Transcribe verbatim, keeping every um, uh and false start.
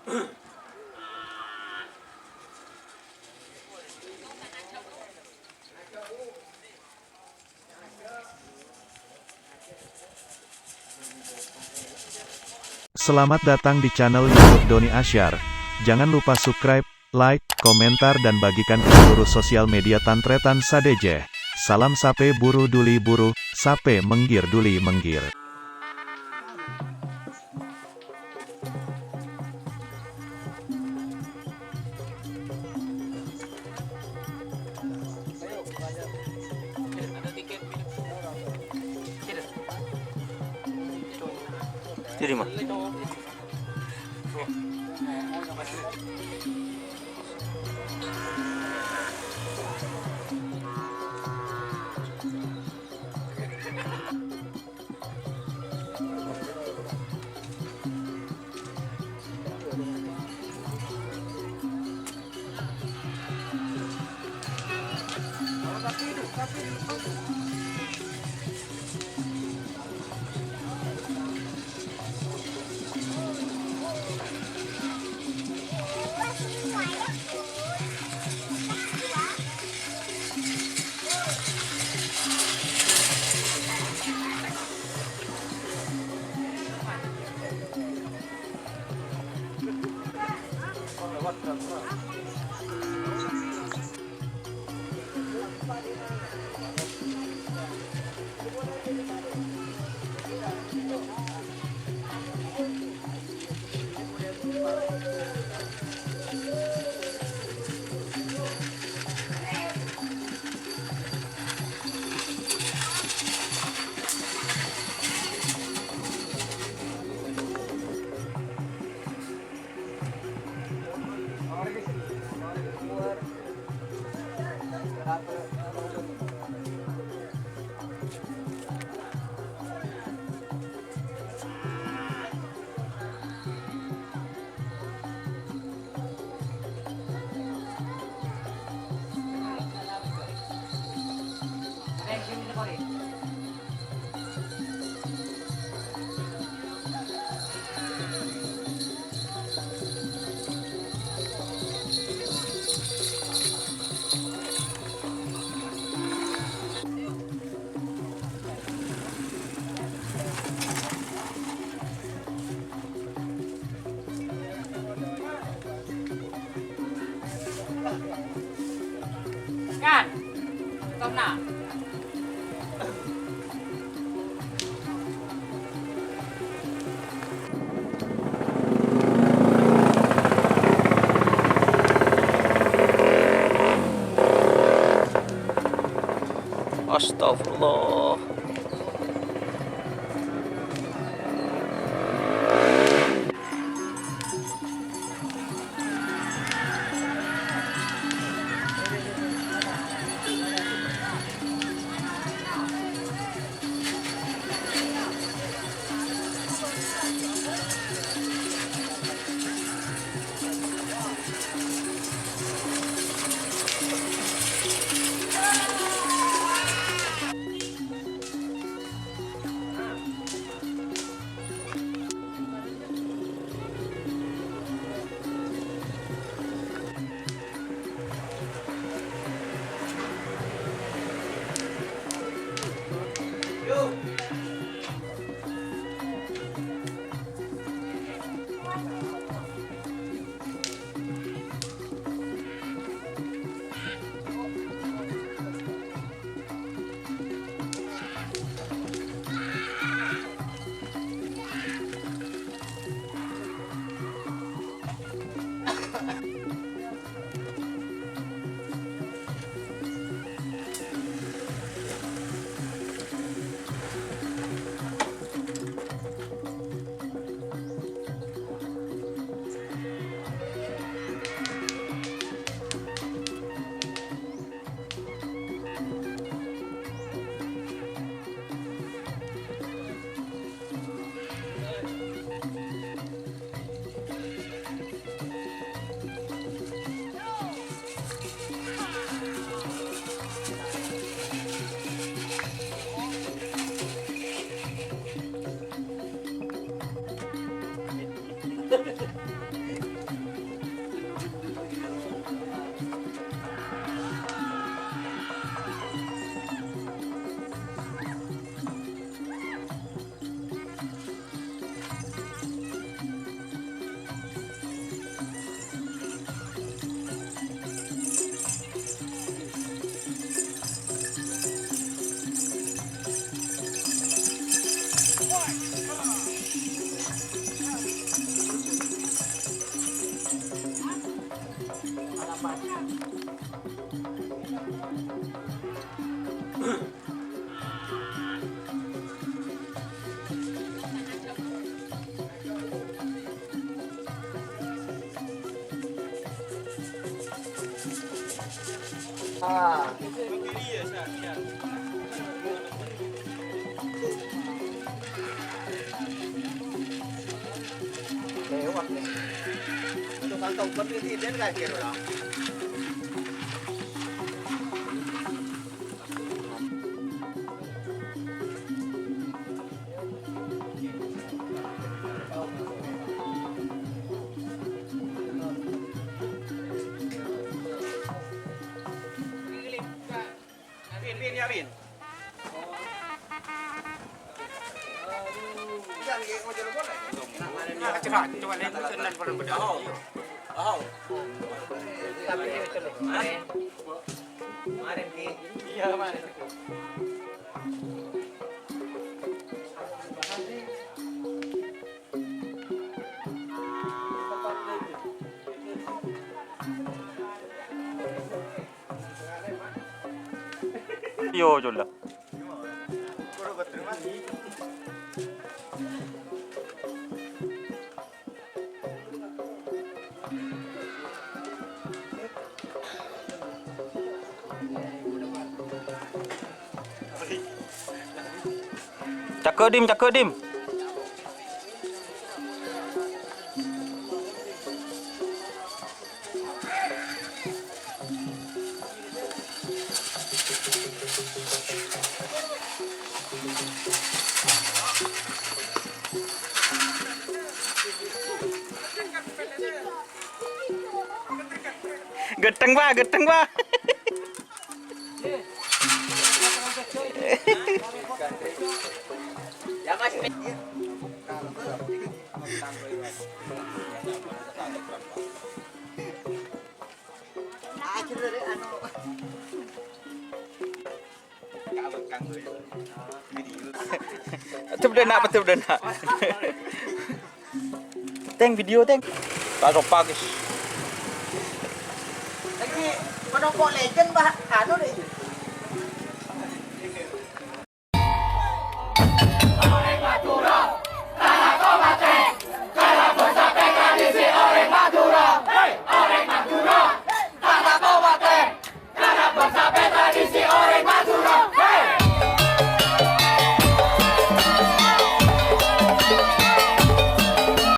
Selamat datang di channel YouTube Doni Asyar. Jangan lupa subscribe, like, komentar, dan bagikan ke seluruh sosial media Tan Trètan sadhâjâ. Salam sapè buru duli buru, sapè mèngghir duli mèngghir. Terima. Kan? Tona. Astagfirullah. Ah. Lewat nih. Untuk kantong berpikir dia nggak kira lah. Win, Win, ya, Win. Nah, coba, coba lihat itu dan pada beda. Oh. Oh. Kemarin, Ki. Iya, kemarin. Yo, coba. Cakè', Dim, cakè', Dim. Ghâteng, Pak, ghâteng, Pak. Tep dana, tep dana. Teng, video, Teng. Tak sopak, guys. Lagi menopok legend, Pak. Anu deh.